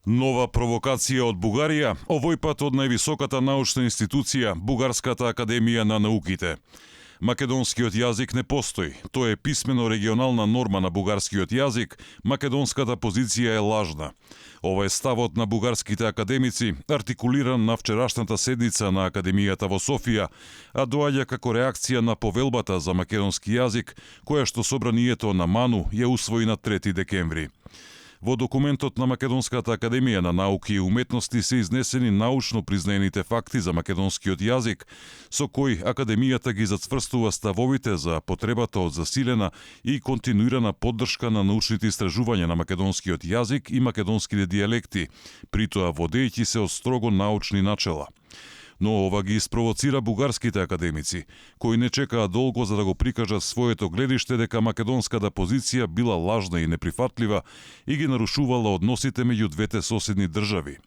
Нова провокација од Бугарија, овој пат од највисоката научна институција, Бугарската академија на науките. Македонскиот јазик не постои. Тоа е писмено регионална норма на бугарскиот јазик, македонската позиција е лажна. Ова е ставот на бугарските академици, артикулиран на вчерашната седница на Академијата во Софија, а доаѓа како реакција на повелбата за македонски јазик, која што собранието на МАНУ ја усвои на 3 декември. Во документот на Македонската академија на науки и уметности се изнесени научно признаените факти за македонскиот јазик, со кои академијата ги зацврстува ставовите за потребата од засилена и континуирана поддршка на научните истражувања на македонскиот јазик и македонските дијалекти, притоа водејќи се од строго научни начела. Но ова ги испровоцира бугарските академици, кои не чекаа долго за да го прикажат своето гледиште дека македонската позиција била лажна и неприфатлива и ги нарушувала односите меѓу двете соседни држави.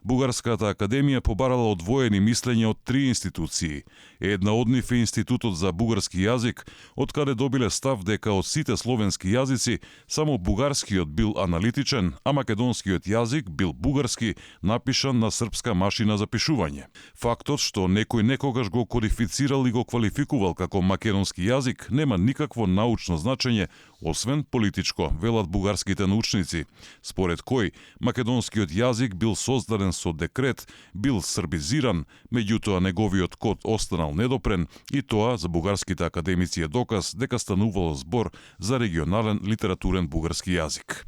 Бугарската академија побарала одвоени мислења од 3 институции. Една од нив е Институтот за бугарски јазик, од каде добиле став дека од сите словенски јазици само бугарскиот бил аналитичен, а македонскиот јазик бил бугарски, напишан на српска машина за пишување. Фактот што некој некогаш го кодифицирал и го квалификувал како македонски јазик нема никакво научно значење, освен политичко, велат бугарските научници, според кој македонскиот јазик бил создаден со декрет, бил србизиран, меѓутоа неговиот код останал недопрен и тоа за бугарските академици е доказ дека станувало збор за регионален литературен бугарски јазик.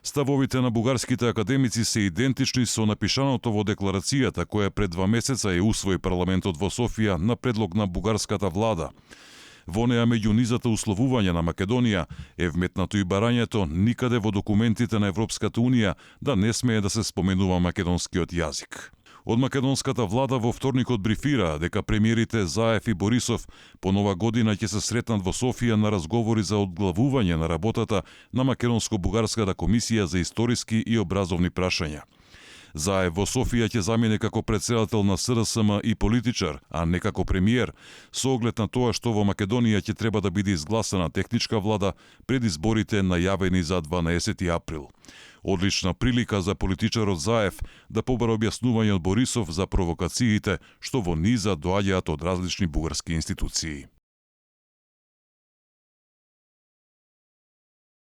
Ставовите на бугарските академици се идентични со напишаното во декларацијата која пред 2 месеца ја усвои парламентот во Софија на предлог на бугарската влада. Во неа меѓу низата условувања на Македонија е вметнато и барањето никаде во документите на Европската Унија да не смее да се споменува македонскиот јазик. Од македонската влада во вторникот брифира дека премиерите Заев и Борисов по нова година ќе се сретнат во Софија на разговори за одглавување на работата на Македонско-бугарската комисија за историски и образовни прашања. Заев во Софија ќе замине како претседател на СДСМ и политичар, а не како премиер, со оглед на тоа што во Македонија ќе треба да биде изгласана техничка влада пред изборите најавени за 12 април. Одлична прилика за политичарот Заев да побара објаснување од Борисов за провокациите што во низа доаѓаат од различни бугарски институции.